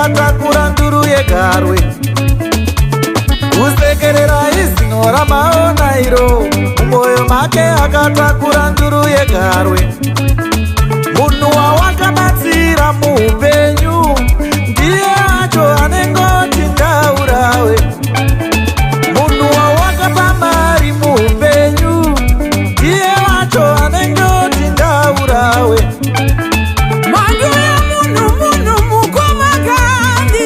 Akatakura nduru yegarwe. Kusekerera izino ramaona iro, mumwoyo make akatakura nduru yegarwe. Munhu wawakabatsira muupenyu ndiye acho anengoti ngaurawe. Munhu wawakapa mari muupenyu ndiye wacho anengoti ngaurawe. Mhandu yemunhu munhu mukoma kandi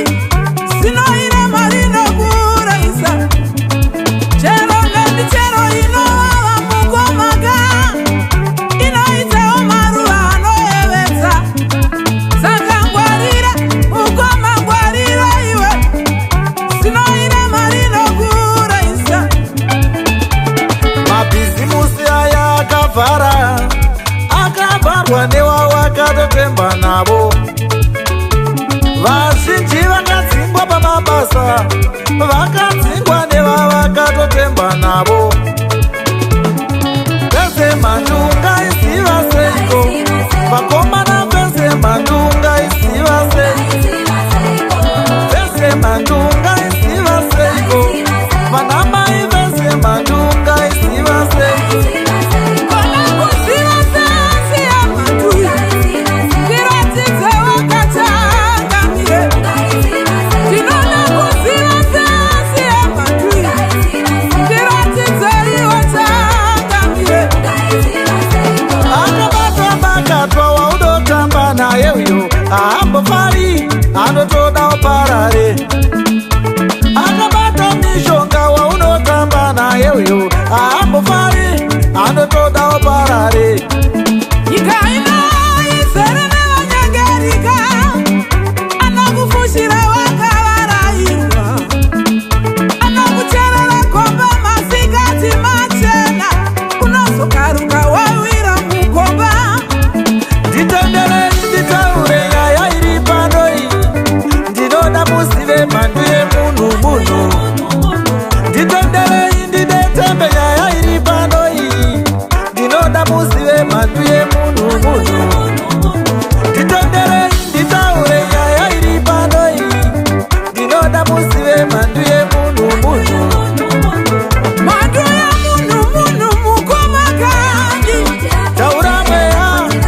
zinoirema rinokuurayisa. Chero nemichero inovava mukomaka inoitawo maruva anoyevedza. Saka ngwarira mukoma, ngwarira iwe, zinoirema rinokuurayisa. Mabhizimusi aya akavhara, akavharwa newawakatotemba navo. Vazhinji vakadzingwa pamabasa, vakadzingwa nevavakatotemba navo. Vese mhandu ungaiziva seiko? Vakomana vese mhandu ungaiziva sei? Vese mhandu ungaiziva seiko? Vanamai vese mhandu ungaiziva sei? Kona kuziva senzi yemhandu, ndiratidze wakatangamire. Ndinoda kuziva senzi yemhandu, ndiratidze iwe changamire. Akabata bakatwa waunotamba naye uyo haambofari, anotoda uparare. Akabata mishonga waunotamba naye uyo haambofari, anotoda uparare. Nyika ino izere nevanyangarika, anokufushira wakavarairwa, anokucherera gomba masikati machena, unozokaruka wawira mugomba. Nditenderei nditaure nyaya iri pano iyi. Ndinoda muzive mhandu yemunhu munhu. Nditenderei ndidetembe nyaya iri pano iyi. Ndinoda muzive mhandu yemunhu munhu. Nditenderei nditaure nyaya iri pano iyi. Ndinoda muzive mhandu yemunhu munhu. Mhandu yemunhu munhu mukoma kandi. Taura mweya,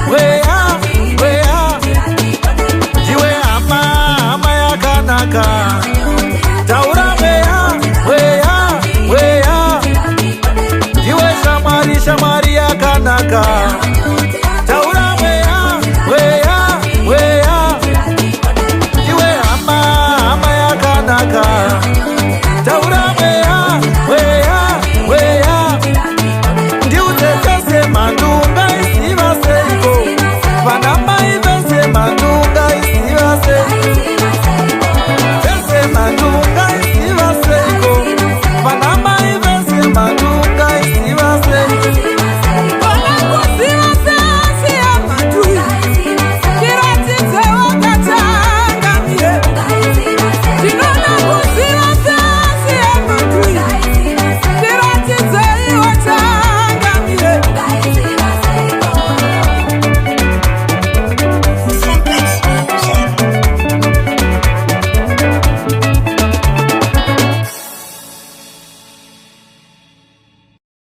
mweya, mweya. Ndiwe hama, hama yakanaka. Taura mweya, mweya, mweya. Ndiwe shamwari, shamwari yakanaka.